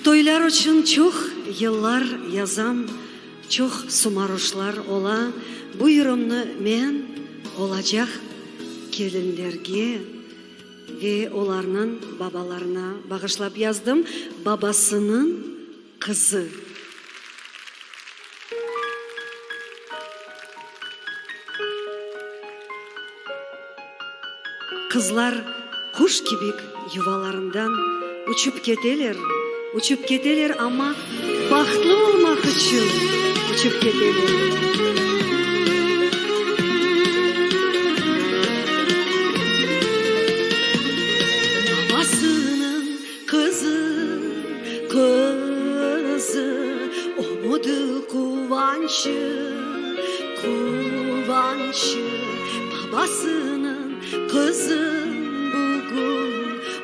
Toylar içün çoq yıllar yazam, çoq sumaruşlar ola. Bu yırımnı men olacaq kelinlerge ve olarnıñ babalarına bağışlap yazdım, Babasınıñ qızı. Qızlar quş kibik yuvalarından uçıp keteler, uçıp keteler, amma bahtlı olmaq içün uçıp keteler. Babasınıñ qızı, qızı, ümüdi, quvançı, quvançı. Babasınıñ qızı bugün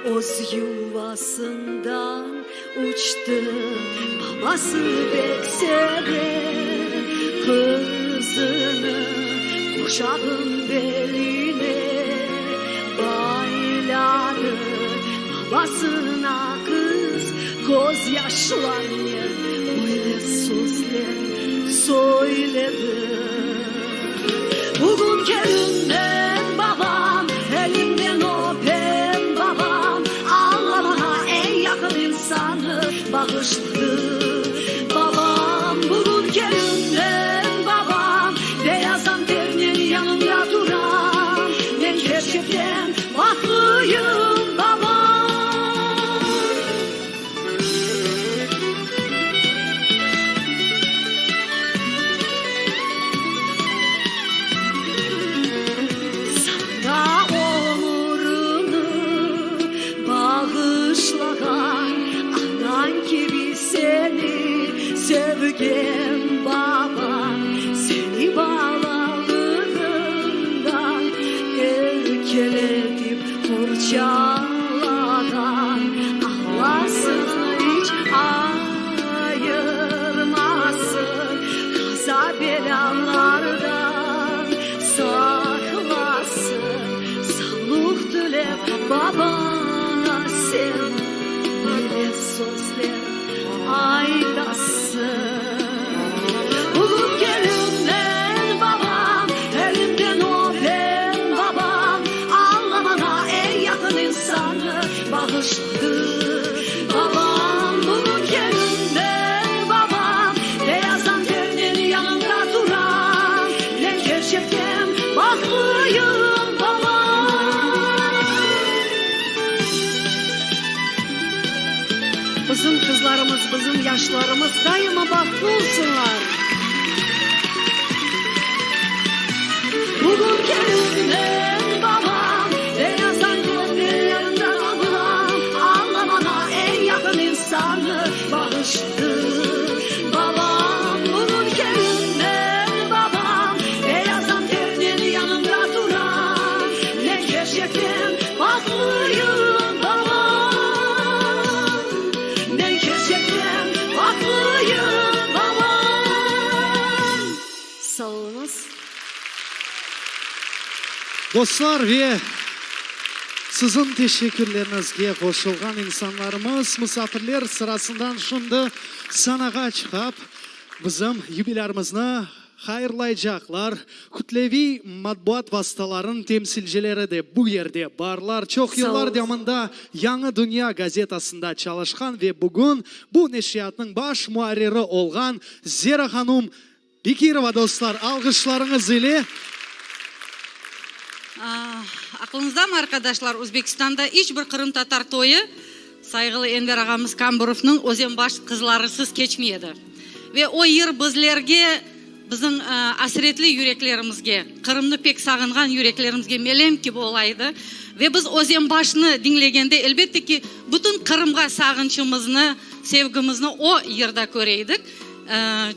öz yuvasından uçtı. Babası pek seve qızını, quşağın beline bayladı. Babasına qız közyaşlarnen böyle sözler söyledi. Bugün kelimden babam, elimden öpem babam, Alla maña eñ yaqın insanı bağışladı. Babam, bugün kelimden babam, beyaz anternen yanında turam, men kerçekten bahtlıyım, babam. Saña ömürini bağışlağan anañ kibi seni sevgen babañ seni balalığından erkeletip qorçalağan Allasını iç ayırmasın, Qaza-belâlardan saqlasın. Sağlıq tilep babaña sen böyle sözler aytasıñ. Bugün kelimmen babam, elimden öpem babam, Alla maña eñ yaqın insanı bağışladı. Babam, bugün kelimmen babam, beyaz anternen yanıñda turam, men kerçekten bahtlıyım, babam. Bizim qızlarımız, bizim yaşlarımız daima bahtlı olsunlar. Bugün kelimden babam, beyaz anternen yanında turam, Alla maña eñ yaqın insanı bağışladı. Babam, bugün kelimden babam, beyaz anternen yanında turam, men kerçekten bahtlıyım, babam. Men kerçekten bahtlıyım, babam. Sağ oluñız. Dostlar ve siziñ teşekkürleriñizge qoşulğan insanlarımız, musafirler sırasından şimdi sanağa çıqıp, bizim yubilârımıznı Hayırlaycaqlar. Kütleviy matbuat vastalarınıñ temsilcileri de bu yerde barlar. Çoq yıllar devamında Yañı dünya gazetasında çalışqan ve bugün bu neşriyatnıñ baş muarriri olğan Zera hanum Bekirova, dostlar, alğışlarıñız ile. Aqlıñızdamı, arqadaşlar, Özbekistanda iç bir qırımtatar toyı sayğılı Enver ağamız Kamburovnıñ Özenbaş qızlarısız keçmey edi. Ve o yır bizlerge, bizim asretli yüreklerimizge, Qırımnı pek sağınğan yüreklerimizge melem kibi ola edi. Ve biz Özenbaşnı diñlegende, elbette ki, bütün Qırımğa sağınçımıznı, sevgimizni o yırda köre edik.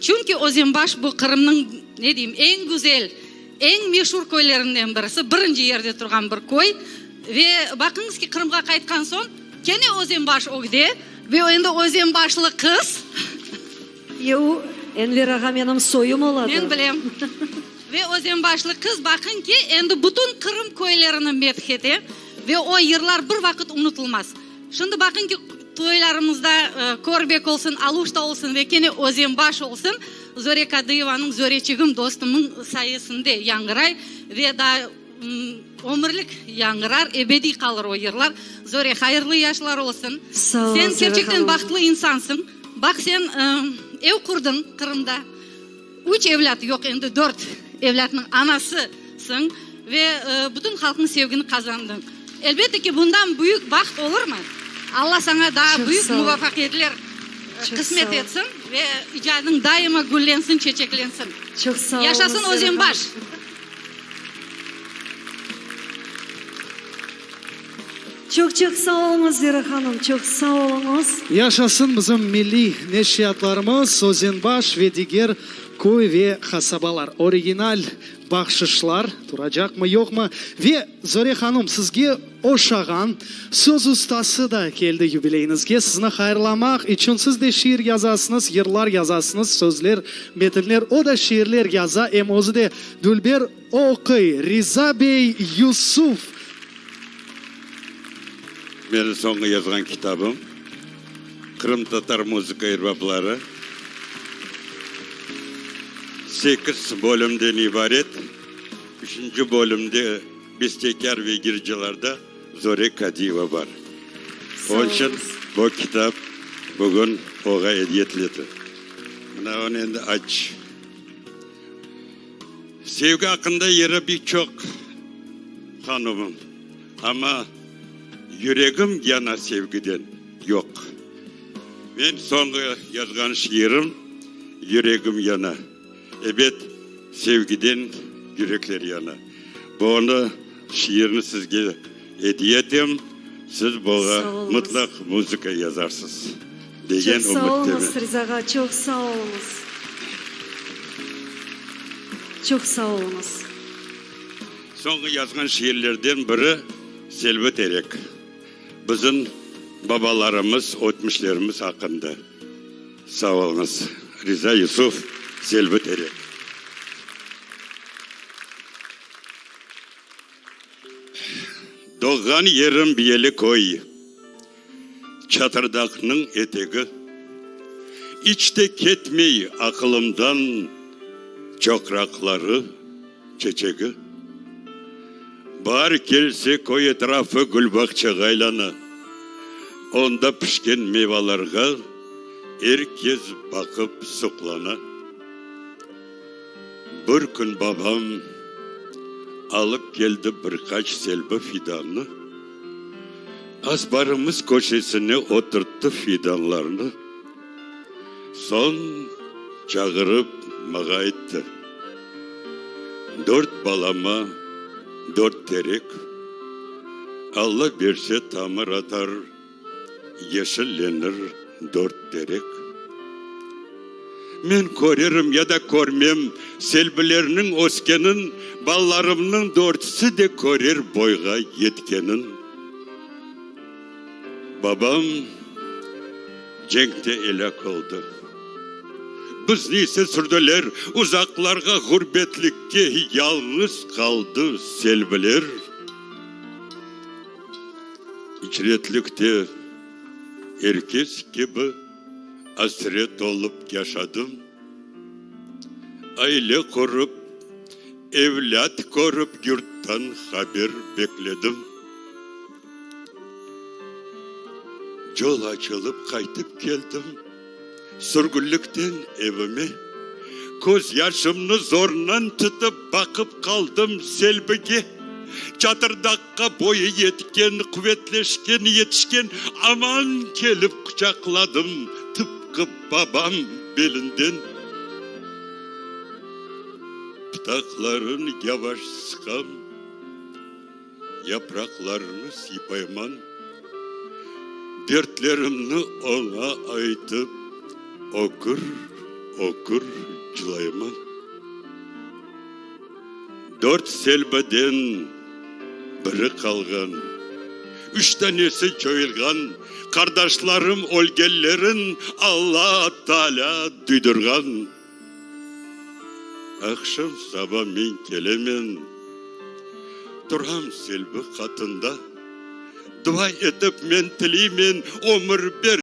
Çünki Özenbaş bu Qırımnıñ, ne deyim, eñ güzel, eñ meşur köylerinden birisi, birinci yerde turğan bir köy. Ve baqıñız ki, Qırımğa qaytqan soñ, kene Özenbaş ögde. Ve endi özenbaşlı qız. Eu, Enver ağa menim soyum oladır. Men bilem. Ve özenbaşlı qız, baqıñ ki, endi bütün Qırım köylerini medh ete ve o yırlar bir vaqıt unutılmaz. Şimdi baqıñ ki, Toylarımızda Körbek olsun, Aluşta olsun ve kene Özenbaş olsun, Zöre Kadıyevanıñ Zöreçigim dostumıñ sayesinde yañğıray ve daa ömürlik yañğırar, ebediy qalır o yırlar. Zöre, hayırlı yaşlar olsun. Sağ ol, Sen Zöre kerçekten hanım. bahtlı insansıñ. Baq sen ev qurdıñ Qırımda. Üç evlât, yoq, endi dört evlâtnıñ anasısıñ ve bütün halqnıñ sevgini qazandıñ. Elbette ki, bundan büyük baht olurmı? Alla saña daa Çoq büyük sağ ol. muvafaqiyetler Çoq qısmet sağ ol. etsin ve icadıñ daima güllensin, çeçeklensin. Çoq sağ Yaşasın oluñız, Zöre hanım. Özenbaş! Çoq-çoq sağ oluñız, Zöre hanım, çoq sağ oluñız. Yaşasın bizim milliy neşriyatlarımız, Özenbaş ve diger köy ve qasabalar. Original bahşışlar turacaqmı, yoqmı? Ve, Zöre hanım, sizge oşağan söz ustası da keldi yubileyiñizge sizni hayırlamaq içün. Siz de şiir yazasıñız, yırlar yazasıñız, sözler, metinler. O da şiirler yaza, em özü de dülber oquy. Riza bey Yusuf. Menim soñki yazğan kitabım, Qırımtatar muzıka erbapları. Sekiz bölümden ibaret. Üçünci bölümde bestekâr ve yırcılarda Zore Kadiyeva bar. Onıñ içün bu kitap bugün oña ediye etildi. Mına onı endi aç. Sevgi aqqında yırı bir çoq, hanımım, amma yüregim yana sevgiden, yoq. Men soñğı yazğan şiirim Yüregim yana. Ebet, sevgiden yürekler yana. Bunı, şiirni sizge ediye etem, siz buña mıtlaq muzıka yazarsız, degen Çoq sağ ümüttemen. oluñız, Riza ağa, çoq sağ oluñız. Çoq sağ oluñız. Soñğı yazğan şiirlerden biri Selbi terek. Bizim babalarımız, ötmüşlerimiz aqqında. Sağ oluñız. Riza Yusuf, Selbi terek. Doğğan yerim Biyeli köy, Çatırdaqnıñ etegi. İç te ketmey aqılımdan Çoqraqları, çeçegi. Baar kelse köy etrafı gülbağçağa aylana. Onda pişken meyvalarğa er kes baqıp suqlana. Bir kün babam alıp keldi bir qaç selbi fidanı. Azbarımız köşesine oturttı fidanlarnı. Soñ çağırıp mağa ayttı, Dört balama dört terek, Alla berse tamır atar, yeşillenir dört terek. Men körerim ya da körmem selbilerniñ öskenin, Balalarımnıñ dörtüsi de körer boyğa yetkenin. Babam cenkte elâk oldı. Bizni ise sürdiler uzaqlarğa, ğurbetlikke, yalñız qaldı selbiler. İcretlikte er kes kibi asret olıp yaşadım. Aile qurıp, evlât körip yurttan haber bekledim. Yol açılıp qaytıp keldim sürgünlikten evime. Köz yaşımnı zornan tutıp baqıp qaldım Selbige. Çatırdaqqa boyu yetken, quvetleşken, yetişken, aman kelip quçaqladım tıpqı babam belinden. Pıtaqların yavaş sıqam. Yapraqlarını sıypayman, dertlerimni oña aytıp, ökür, ökür cılayman. Dört selbiden biri qalğan, üç tanesi coyulğan, qardaşlarım ölgenlerin Alla Taalâ duydurğan. Aqşam saba men kelemen, turam selbi qatında. Dua etip men tileymen, ömür ber.